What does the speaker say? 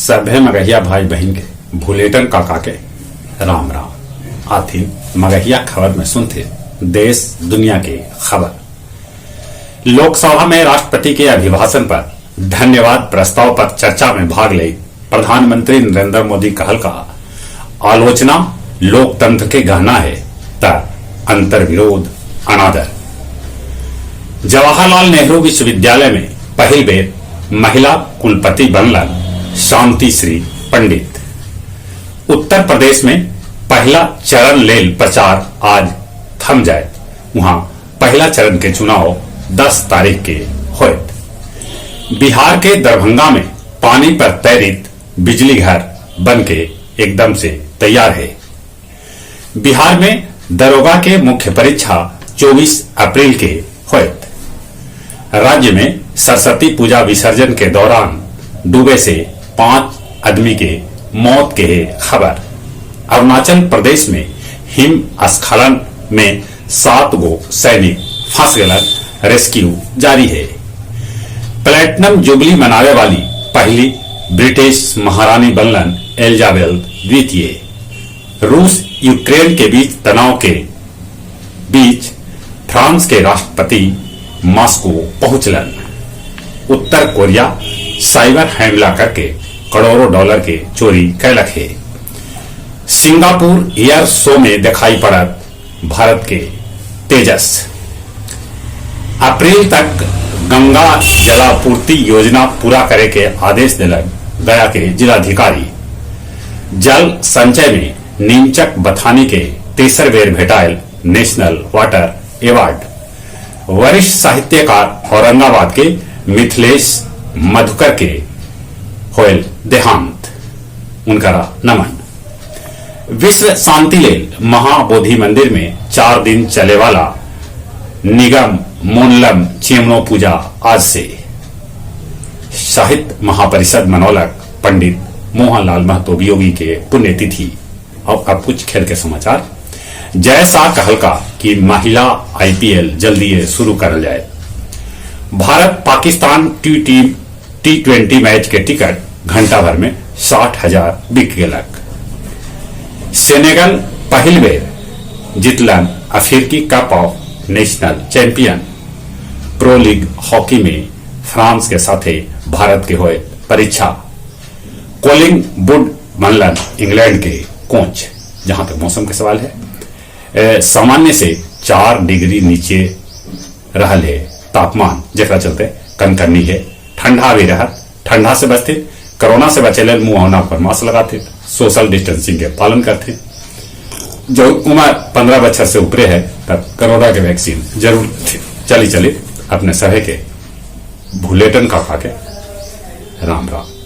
सभे मगहिया भाई बहिन के भुलेटन काका के राम राम। आथिन मगहिया खबर में सुनथे देश दुनिया के खबर। लोकसभा में राष्ट्रपति के अभिभाषण पर धन्यवाद प्रस्ताव पर चर्चा में भाग ले प्रधानमंत्री नरेंद्र मोदी कहल का आलोचना लोकतंत्र के गहना है त अंतर्विरोध अनादर। जवाहरलाल नेहरू विश्वविद्यालय में पहिल बेर महिला कुलपति बनलन शांति श्री पंडित। उत्तर प्रदेश में पहला चरण लेल प्रचार आज थम जाए, वहां पहला चरण के चुनाव 10 तारीख के होयत। बिहार के दरभंगा में पानी पर तैरित बिजली घर बन के एकदम से तैयार है। बिहार में दरोगा के मुख्य परीक्षा 24 अप्रैल के होयत। राज्य में सरस्वती पूजा विसर्जन के दौरान डूबे से 5 आदमी के मौत के खबर। अरुणाचल प्रदेश में हिम स्खलन में 7 गो सैनिक फंस गए, रेस्क्यू जारी है। प्लेटिनम जुबली मनावे वाली पहली ब्रिटिश महारानी बनलन एलिजाबेथ द्वितीय। रूस यूक्रेन के बीच तनाव के बीच फ्रांस के राष्ट्रपति मॉस्को पहुंचलन। उत्तर कोरिया साइबर हमला करके करोड़ों डॉलर के चोरी कैलक है। सिंगापुर एयर शो में दिखाई पड़त भारत के तेजस। अप्रैल तक गंगा जलापूर्ति योजना पूरा करे के आदेश दिलन गया के जिलाधिकारी। जल संचय में नीमचक बथानी के तेसर बेर भेटायल नेशनल वाटर अवार्ड। वरिष्ठ साहित्यकार औरंगाबाद के मिथिलेश मधुकर के होयल देहांत, उनका नमन। विश्व शांति लेल महाबोधि मंदिर में 4 दिन चले वाला निगम मोनलम चेमनो पूजा आज से। साहित्य महापरिषद मनौलक पंडित मोहनलाल महतो वियोगी के पुण्यतिथि। और अब कुछ खेल के समाचार। जयसा कहलका कि महिला आईपीएल जल्दी शुरू करल जाए। भारत पाकिस्तान टी20 मैच के टिकट घंटा भर में 60,000 बिक गेलक। सेनेगल पहिल बेर जितलन अफ्रीकी cup of national champion. Pro league hockey में फ्रांस के साथे भारत के होए परीक्षा। कॉलिंग वुड बनलन इंग्लैंड के कोच। जहां तक मौसम के सवाल है, सामान्य से 4 डिग्री नीचे रहल है तापमान, जेकरा चलते कनकनी है, ठंडा भी रहत। ठंडा से बचते, कोरोना से बचे लेल मुंह नाक पर मास्क लगाते, सोशल डिस्टेंसिंग के पालन करते। जो उम्र 15 बच्चर से ऊपरे है तब कोरोना के वैक्सीन जरूर थे। चली चली अपने सहे के भुलेटन काका के राम राम।